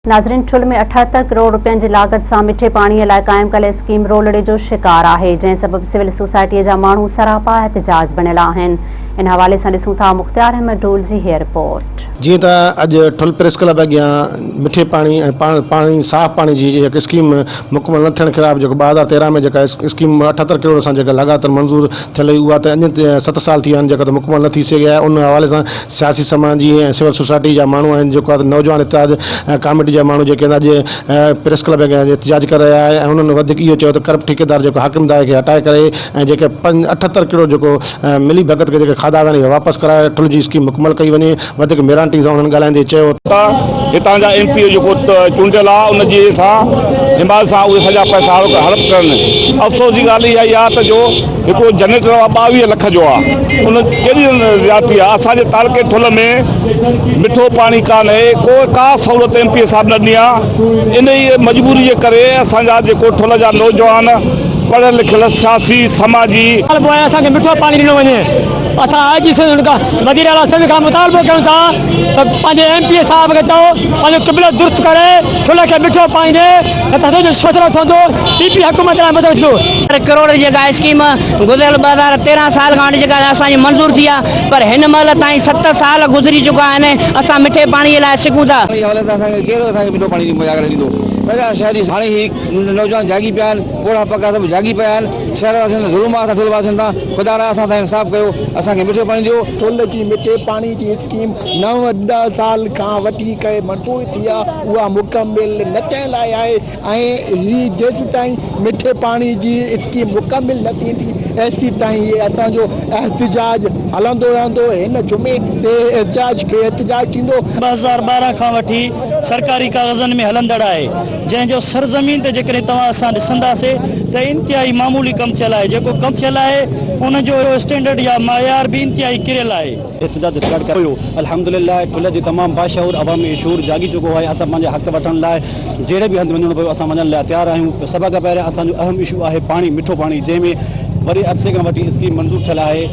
ناظرين ٺل ۾ 78 ڪروڙ رپين جي لاڳت سان مٺي پاڻي لاء قائم ڪيل اسڪيم رولڙي جو شڪار آهي جنهن سبب سول سوسائٽي جا ماڻهو سراپا احتجاج بڻيل آهن ان حوالي سان ڏسون ٿا مختيار احمد ڍول جي هيء رپورٽ. جيئن ته اڄ ٺل پريس ڪلب اڳيان مٺي پاڻي ۽ پاڻي صاف پاڻي جي هڪ اسڪيم مڪمل نه ٿيڻ خلاف جيڪو 2013 ۾ جيڪا اسڪيم 78 ڪروڙ سان جيڪا لڳاتار منظور ٿيل هئي اها ته اڃ ست سال ٿي ويا آهن جيڪا ته مڪمل نه ٿي سگهي آهي ان حوالي سان سياسي سماجي ۽ سول سوسائٽي جا ماڻهو آهن جيڪو آهي نوجوان اتحاد ڪاميٽي جا ماڻهو جيڪي آهن اڄ پريس ڪلب اڳيان احتجاج ڪري رهيا آهن ۽ انهن وڌيڪ اهو چيو ته ڪرپٽ ٺيڪيدار جيڪو حاڪم داء کي هٽائي ڪري ۽ جيڪي 78 ڪروڙ جيڪو ملي ڀڳت کي جيڪي کاڌا ويا آهن اهي واپس ڪرائي ٺل جي اسڪيم مڪمل ڪئي وڃي وڌيڪ ميرانٽي سان انهن ڳالهائيندي چيو ته. هتان جا ايم پي او جيڪو چونڊيل آ ان جي سان حمايت سان اهي سڄا پئسا هڙپ ڪرن افسوس جي ڳالهه اها ئي آ ته جو هڪڙو جنريٽر آ 22 لک جو آ ان ڪيڏي زيادتي آ اسان جي تعلقي ٺل ۾ مٺو پاڻي ڪانهي ڪو ڪا سهولت ايم پي اي صاحب نه ڏني آ انهي مجبوري جي ڪري اسان جا جيڪو ٺل جا نوجوان پڙهيل لکيل سياسي سماجي. مطالبو آهي اسان کي مٺو پاڻي ڏنو وڃي اسان آء جي سنڌ کان وزير اعليٰ سنڌ کان مطالبو ڪيون ٿا ته پنهنجي ايم پي اي صاحب کي چئو پنهنجو قبلو درست ڪري ٺل کي مٺو پاڻي ڏي نه ته اسان جو فيصلو ٿيندو پي پي حڪومت لاء مدد ٿيندو. ڪروڙ جي جيڪا اسڪيم گذريل 2013 سال کان وٺي جيڪا اسان جي منظور ٿي آهي پر هن مهل تائين ست سال گذري چڪا آهن اسان مٺي پاڻي لاء سڪون ٿا. پاڻي جي حوالي سان اسان کي ڪير اسان کي مٺو پاڻي مهيا ڪري ڏيندو سڄا شهري هاڻي هي نوجوان جاڳي پيا آهن پوڙها پڪا سڀ جاڳي پيا آهن شهر واسين سان ظلم آهي اسان ٺل واسين سان خدا را اسان سان انصاف ڪيو اسان کي مٺو پاڻي ڏيو. ٺل جي مٺي پاڻي جي اسڪيم نو ڏهه سال کان وٺي ڪري منظور ٿي آهي اها مڪمل نه ٿيل آهي ۽ هي جيسيتائين مٺي پاڻي جي اسڪيم مڪمل نه ٿيندي ايسيتائين هي اسان جو احتجاج هلندو رهندو هن جمعي تي احتجاج کي احتجاج ٿيندو. 2012 کان وٺي سرڪاري ڪاغذن ۾ هلندڙ آهي جنهن جو سرزمين تي جيڪڏهن توهان اسان ڏسنداسي ته انتهائي معمولي ڪم ٿيل آهي جيڪو ڪم ٿيل آهي ان جو اسٽينڊرڊ يا معيار به انتهائي ڪريل آهي. احتجاج رڪارڊ ڪرايو الحمدلله ٺلهه جي تمام باشعور عوامي شعور جاڳي چڪو آهي اسان پنهنجا حق وٺڻ لاء جهڙي به هنڌ وڃڻو پيو اسان وڃڻ لاء تيار آهيون سڀ کان پهريان اسان جو اهم اشو آهي پاڻي مٺو پاڻي جنهن ۾ وڏي عرصي کان وٺي اسڪيم منظور ٿيل آهي.